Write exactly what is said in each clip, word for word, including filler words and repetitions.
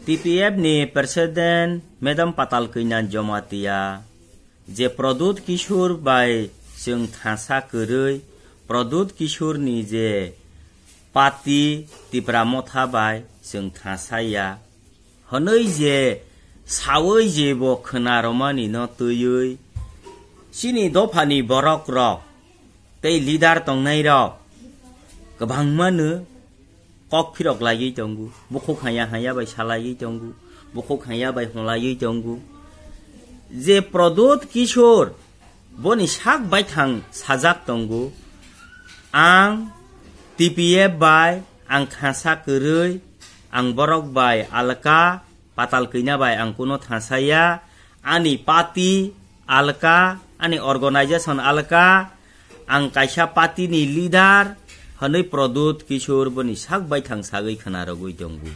T P F ni President Madam Patal Kanya Jamatia je Pradyut Kishore bai chwng thangsa kwrwi, Pradyut Kishore ni je party Tipra Motha bai chwng thangsa ya hwnwi je sawi je bo khwna romani no twiwi chini dophani borok rok tei leader tongnai rok kwbangma no kok phirok laiwi tongo, bukhuk haya haya bai salaiwi tongo, bukhuk haya bai hwnlaiwi tongo. Je Pradyut Kishore boni sak baithang sajak tongo, "Ang T P F bai ang thangsa kwrwi, ang borok bai alka, Patal Kanya bai ang kuno thangsa ya, ani party alka, ani organization alka, ang kaisa party ni leader," hwnwi Pradyut Kishore boni sak baithang sagwi khwna rogwi tongo.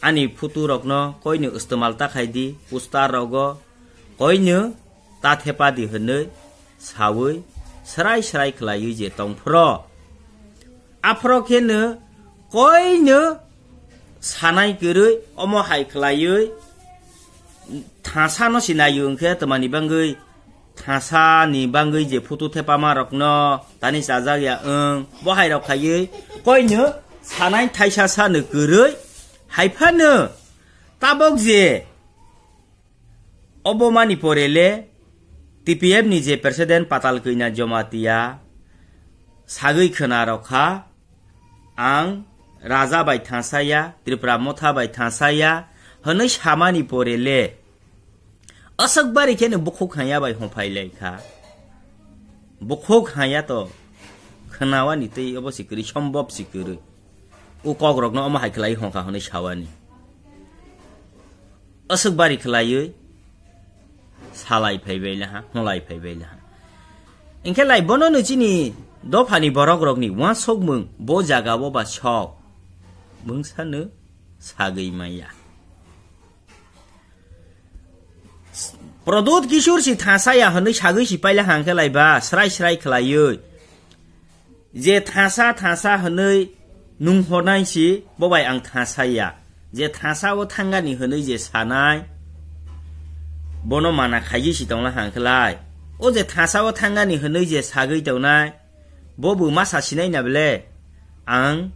Ani photo rokno koino istemal ta khai di, poster rogo koino ta thepa di hwnwi sawi srai srai khlaiwi je tongphro. Aphro kheno koino sanai kwrwi omo hai khlaiwi thangsa no sinai hwnkhe twmani bangwi thangsa ni bangwi je photo thepama rokno tani chajak ya wng bo hai rok khaiwi koino sanai thaisa sano kwrwi haiphano tabok je obo mani porele T P F ni je President Patal Kanya Jamatia sagwi khwna rokha, "Ang Raja bai thangsa ya, Tripura Motha bai thangsa ya," hwnwi samani porele aswk bari kheno bukhuk haya bai hwnphai lai kha. Bukhuk haya to khwnawani tei obo si kwrwi, sombop si kwrwi. O kok rokno omo hai khlai hongkha hwnwi sawani. Aswk bari khlaiwi salai phai bai laha, hwnlai phai bai laha. Hinkhe lai bono no chini dophani borok rokni uansukmung bo jaga o ba sok mungsa no sagwi maya. Pradyut Kishore si thangsa ya hwnwi sagwi si paila hangkhe lai ba srai srai khlaiwi. Je thangsa thangsa hwnwi nung hornai si bo bai ang thangsa ya. Je thangsa o thangani hwnwi je sanai bono mana khaiji si tongla hangkhe lai. O je thangsa o thangani hwnwi je sagwi tongnai bo bo masa sinai na bele, ang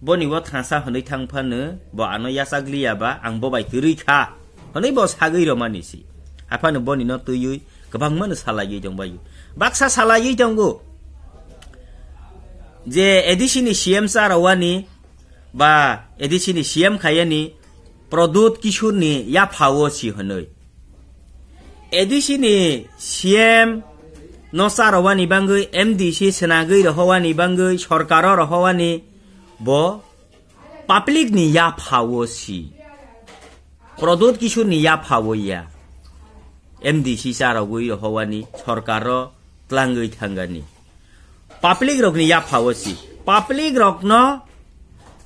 boni o thangsa hwnwi thang phano bo ano yachak liya ba ang bo bai kwrwi kha hwnwi bo sagwi romani si. Aphano boni no twiwi kwbangma no salaiwi tongbaio. Baksa salaiwi tongo je A D C ni C M cha rowani ba A D C ni C M khayani Pradyut Kishore ni yapha o si hwnwi. A D C ni C M no cha rowani bangwi, M D C swnagwi rohowani bangwi, sorkaro rohowani bo public ni yapha o si. Pradyut Kishore ni yapha o ya. M D C cha rogwi rohowani, sorkaro tlangwi thangani. Public rokni yapha o si. Public rokno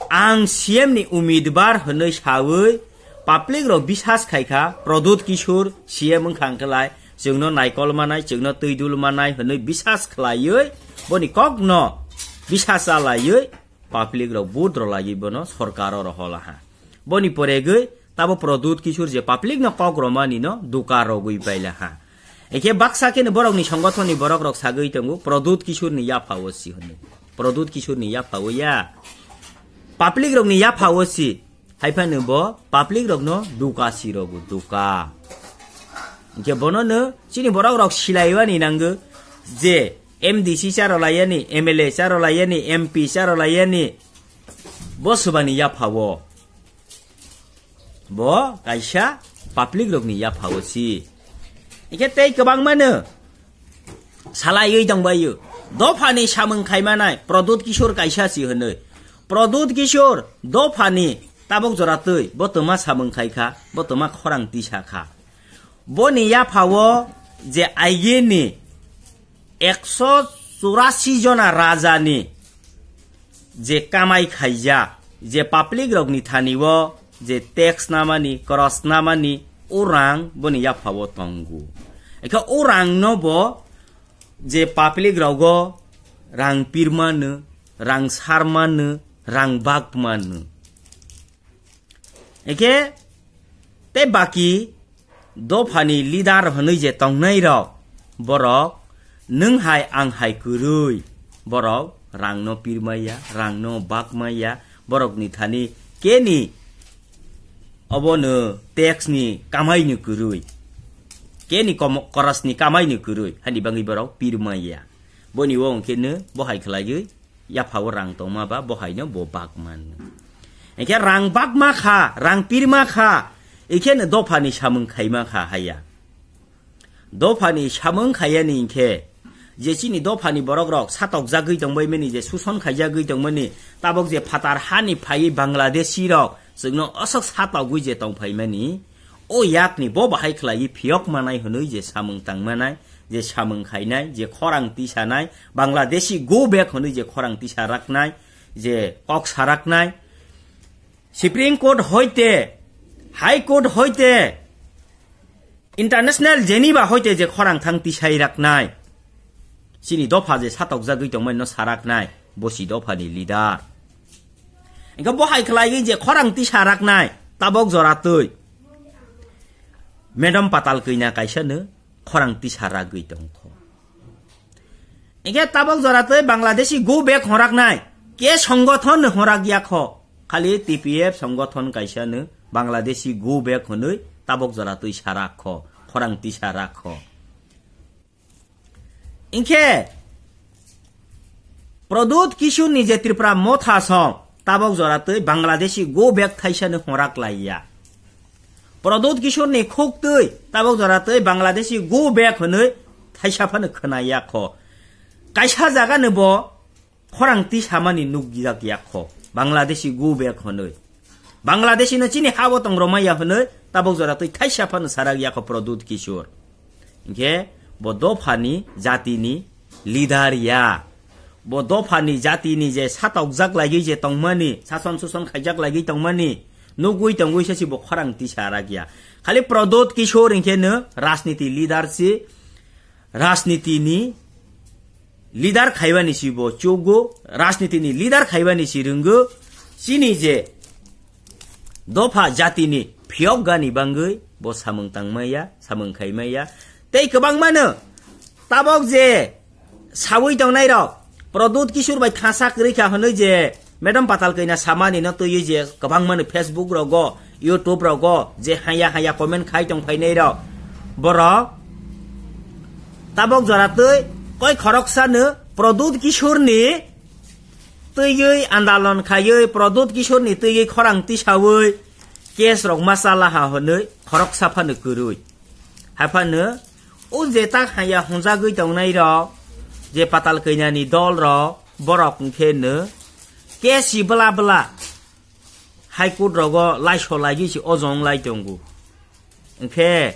ang C M ni umidbar hwnwi sawi public rok bisas khai kha, Pradyut Kishore C M wngkha hwnkhe lai chwngno naikol manai, chwngno twi dul manai hwnwi bisas khlaiwi boni kokno bisas chalaiwi public rok vote rwlaiwi bono sorkaro roholaha. Boni poregwi tabo Pradyut Kishore je public no kok romani no duka rogwi pailaha. Ekhe baksa kheno borokni songothonni borok rok sagwi tongo, Pradyut Kishore ni yapha o si hwnwi. Pradyut Kishore ni yapha o ya. Public rokni yapha o si. Haiphano bo public rokno duka si rogo, duka. Hinkhe bono no chini borok rok silaiwani nango je M D C cha rwlaiyani, M L A cha rwlaiyani, M P cha rwlaiyani. Bo swbani yapha o. Bo kaisa public rokni yapha o si. Hinkhe tei kwbangma no salaiwi tongbaio. Dophani samung khaimanai Pradyut Kishore kaisa si hwnwi. Pradyut Kishore dophani tabok jora twi bo twma samung khai kha, bo twma khorang tisa kha. Boni yapha o je aigini ekso churasi jona rajani je kamai khaijak, je public rokni thani o je tax namani, cross namani, o rang boni yapha o tongo. Ekhe o rang no bo je public rogo rang pirmano, rang sarmano, rang bakmano. Ekhe Tei baki dophani leader hwnwi je tongnai rok, borok nwng hai ang hai kwrwi, borok rangno pirmaya, rangno bakmaya, borokni thani keni obono tax ni kamai ni kwrwi, keni komo-, koros ni kamai ni kwrwi, hani bangwi borok pirmaya. Boni o hwnkhe no bo hai khlaiwi, yaphao rang tongma ba bo haino bo bakman. Hwnkhe rang bakma kha, rang pirma kha, hwnkhe no dophani samung khaima kha haya. Dophani samung khayani hwnkhe, je chini dophani borok rok satokjagwi tongbaimani, je suson khaijagwi tongmani, tabok je phatar hani phaiwi Bangladeshi rok chwngno osok satokgwi je tongphaimani, o yakni bo bahai khlaiwi phiyok manai hwnwi je samung tangmanai, je samung khainai, je khorang tisanai, Bangladeshi go back hwnwi je khorang tisa raknai, je kok saraknai, Supreme Court hoite, High Court hoite, International Geneva hoite je khorang thang tisai raknai, chini dopha je satokjagwi tongmani no saraknai, bosi dophani leader. Engkha bo hai khlaiwi je khorang tisa raknai, tabok jora twi. Madam Patal Kanya kaisa no khorang tisa ragwi tongkho. Engkhe tabok jora twi Bangladeshi go back horaknai, ke songothon no horak yakho. Khali T P F songothon kaisa no Bangladeshi go back hwnwi tabok jora twi sarakho, khorang tisa rakho. Engkhe Pradyut Kishore ni je Tripura Motha song tabok jora twi Bangladeshi go back thaisa no horak laiya. Pradyut Kishore ni khuk twi tabok jora twi Bangladeshi go back hwnwi thaisa phano khwnaya kho. Kaisa jaga no bo khorang tisamani nukjak yakho, Bangladeshi go back hwnwi. Bangladeshi no chini habo tong romaya hwnwi tabok jora twi thaisa phano sarak yakho Pradyut Kishore. Hinkhe bo dophani jatini leader ya. Bo dophani jatini je satokjak lagwi je tongmani, sason suson khaijak lagwi tongmani, nugwi tongwi se si bo khorang tisa rak ya. Khali Pradyut Kishore hinkhe no rajniti leader si, rajniti ni leader khaibani si bo chugo, rajniti ni leader khaibani si rwngo, chini je dopha jatini phiyok gani bangwi bo samung tangmaya, samung khaimaya. Tei kwbangmano tabok je sawi tongnai rok, Pradyut Kishore bai thasa kwrwi kha hwnwi je Madam Patal Kanya samani no twiwi je kwbangmano Facebook rogo, YouTube rogo je haya haya comment khai tong phainai rok, borok tabok jora twi koi khoroksa no Pradyut Kishore ni twiwi andalon khaiwi, Pradyut Kishore ni twiwi khorang tisawi case rok ma chala ha hwnwi khoroksa phano kwrwi. Haphano o je tak haya honjagwi tongnai rok, je Patal Kanya ni dol rok, borok hwnkhe no case si bla bla High Court rogo laiso laiwi si ojong lai tongo. Hwnkhe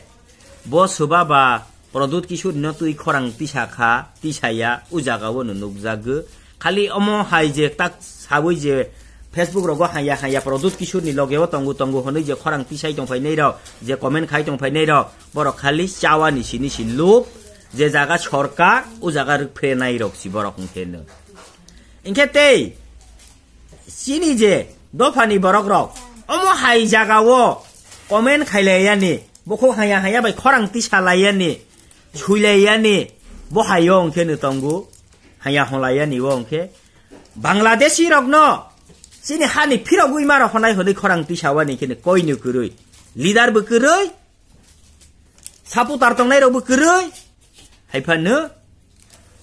bo swba ba Pradyut Kishore no twi khorang tisa kha, tisaya o jaga o no nukjagwi. Khali omo hai je tak sawi je Facebook rogo haya haya Pradyut Kishore ni loge o tongo tongo hwnwi je khorang tisai tong phainai rok, je comment khai tong phainai rok, borok khali chawani sini si luk, je jaga sorkar o jaga rwk phrenai rok si borok hwnkhe no. Hwnkhe tei chini je dophani borok rok omo hai jaga o comment khailaiyani, bukhuk haya haya bai khorang tisa laiyani, suilaiyani, bo hai o hwnkhe no tongo, haya holaiyani o hwnkhe Bangladeshi rokno chini hani phirogwi ma rok honai hwnwi khorang tisawani khe no koi no kwrwi, leader bo kwrwi, supporter tongnai rok bo kwrwi, hai phano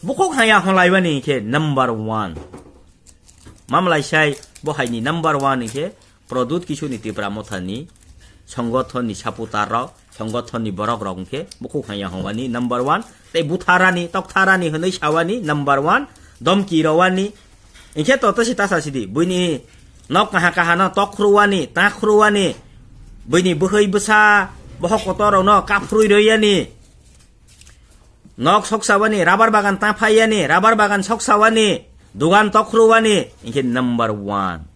bukhuk haya holaibani khe number one. Mamlai sai bo haini number one khe Pradyut Kishore ni Tipra Motha ni songothon ni supporter rok, songothon ni borok rok hwnkhe bukhuk haya hongmani number one, tei butharani, toktharani hwnwi sawani number one, domki rowani, hwnkhe to tosi tasa sidi, buini nok kaha kaha no tok khruwani, ta khruwani, buini bwhwi bwsa, bohok kotor rok no kaphurwi royani, nok sok sawani, rabar bagan ta phaiyani, rabar bagan sok sawani, dugan tok khruwani, hwnkhe number one.